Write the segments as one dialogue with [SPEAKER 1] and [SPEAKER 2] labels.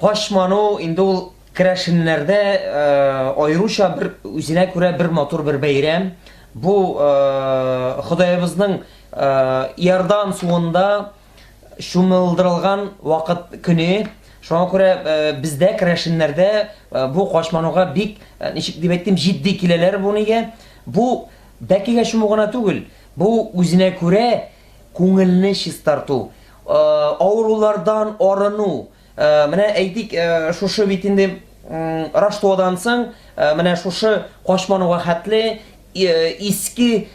[SPEAKER 1] Качману инде ул керәшеннәрдә аеруча бер үзенә күрә бер матур бер бәйрәм. Бу Ходаебызның Иордан суында чумылдырылган вакыт көне. Шуңа күрә бездә керәшеннәрдә бу качмануга бик, ничек дип әйтим, җитди киләләр бу нигә. Бу бәкегә чуму гына түгел, бу үзенә күрә күңелне чистарту, авырулардан арыну. Менә әйтик, шушы бит инде Раштуадан соң, менә шушы качмануга хәтле иске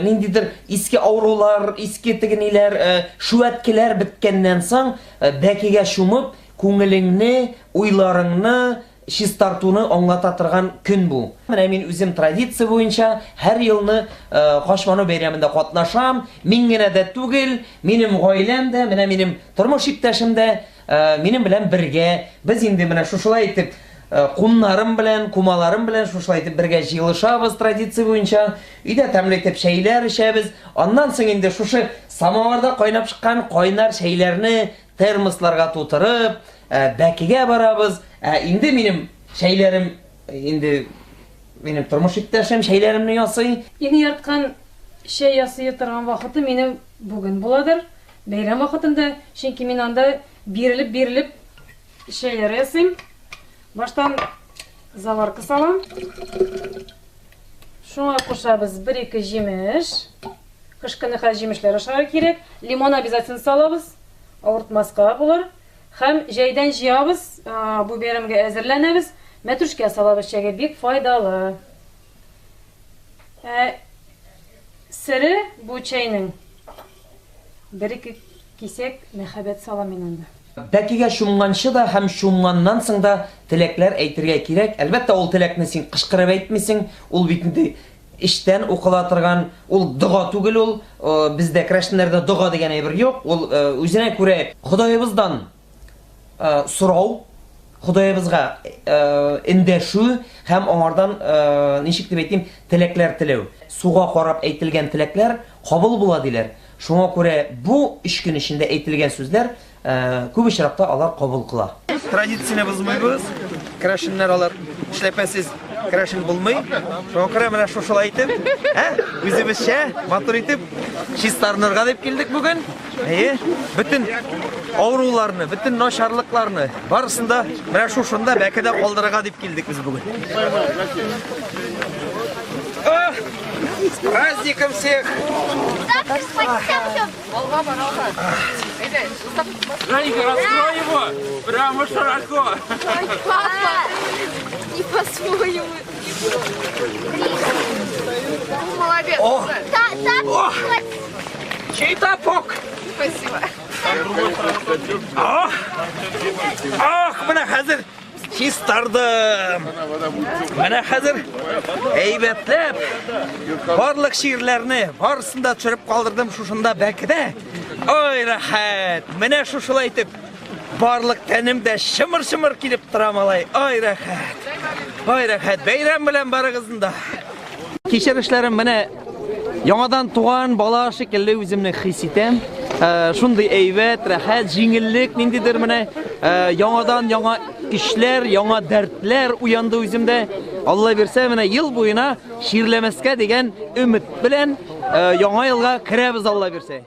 [SPEAKER 1] ниндидер иске авырулар, иске теге ниләр, шүәткеләр беткәннән соң, бәкегә чумып, күңелеңне, уйларыңны чистартуны аңлата торган көн бу. Менә мин үзем традиция буенча һәр елны Качману бәйрәмендә катнашам. Мин генә дә түгел, минем гаиләм дә, менә минем тормыш иптәшем дә минем белән бергә. Без инде менә шушылай итеп кумнарым белән, кумаларым белән шушылай итеп бергә җыелышабыз традиция буенча. Өйдә тәмле итеп чәйләр эчәбез. Аннан соң инде шушы самоварда кайнап чыккан кайнар чәйләрне термосларга тутырып, бәкегә барабыз. Ә инде минем чәйләрем, инде минем тормыш иптәшем чәйләремне ясый.
[SPEAKER 2] Иң яраткан чәй ясый торган вакыты минем бүген буладыр, бәйрәм вакытында, чөнки мин анда бирелеп-бирелеп чәйләр ясыйм. Баштан заварка салам. Шуңа кушабыз бер-ике җимеш. Кыш көне хәзер җимешләр ашарга кирәк. Лимон обязательно салабыз. Авыртмаска булыр. Һәм җәйдән җыябыз, бу бәйрәмгә әзерләнәбез. Мәтрүшкә салабыз чәйгә, бик файдалы. Ә сере бу чәйнең бер-ике кисәк мәхәббәт салам мин анда.
[SPEAKER 1] Бәкегә чумганчы да һәм чумганнан соң да теләкләр әйтергә кирәк. Әлбәттә, ул теләкне син кычкырып әйтмисең, ул бит инде эчтән укыла торган, ул дога түгел ул, бездә керәшеннәрдә дога дигән әйбер юк, ул үзенә күрә Ходаебыздан сорау, Ходаебызга эндәшү һәм аңардан, ничек дип әйтим, теләкләр теләү. Суга карап әйтелгән теләкләр кабул була диләр. Шуңа күрә бу өч көн эчендә әйтелгән сүзләр Күп очракта алар кабул кыла. Традицияне бозмыйбыз. Керәшеннәр алар эшләпәсез керәшен булмый. Шуңа күрә менә шушылай итеп, ә, үзебезчә матур итеп чистарынырга дип килдек бүген. Әйе, бөтен авыруларны, бөтен начарлыкларны барысын да менә шушында бәкедә калдырырга дип килдек без бүген. С праздником всех!
[SPEAKER 3] Алга бар, алга. Әйдә,
[SPEAKER 4] Жаника, раскрой его! Прямо широко!
[SPEAKER 3] Папа! Не по-своему. Молодец.
[SPEAKER 1] О! О! Чей тапок?
[SPEAKER 3] Спасибо.
[SPEAKER 1] Ах! Ах, менә хәзер Чистардым. Менә хәзер әйбәтләп барлык чирләрне барысын да төшереп калдырдым шушында бәкедә. Ой, рәхәт. Менә шушылай итеп барлык тәнем дә чымыр-чымыр килеп тора, малай. Ой, рәхәт. Ой, рәхәт. Бәйрәм белән барыгызны да. Кичерешләрем менә яңадан туган бала шикелле үземне хис итәм. Э, шундый әйбәт, рәхәт, җиңеллек ниндидер менә э, яңадан яңа көчләр, яңа дәртләр уянды үземдә. Алла бирсә, менә ел буена чирләмәскә дигән өмет белән э, яңа елга керәбез, Алла бирсә.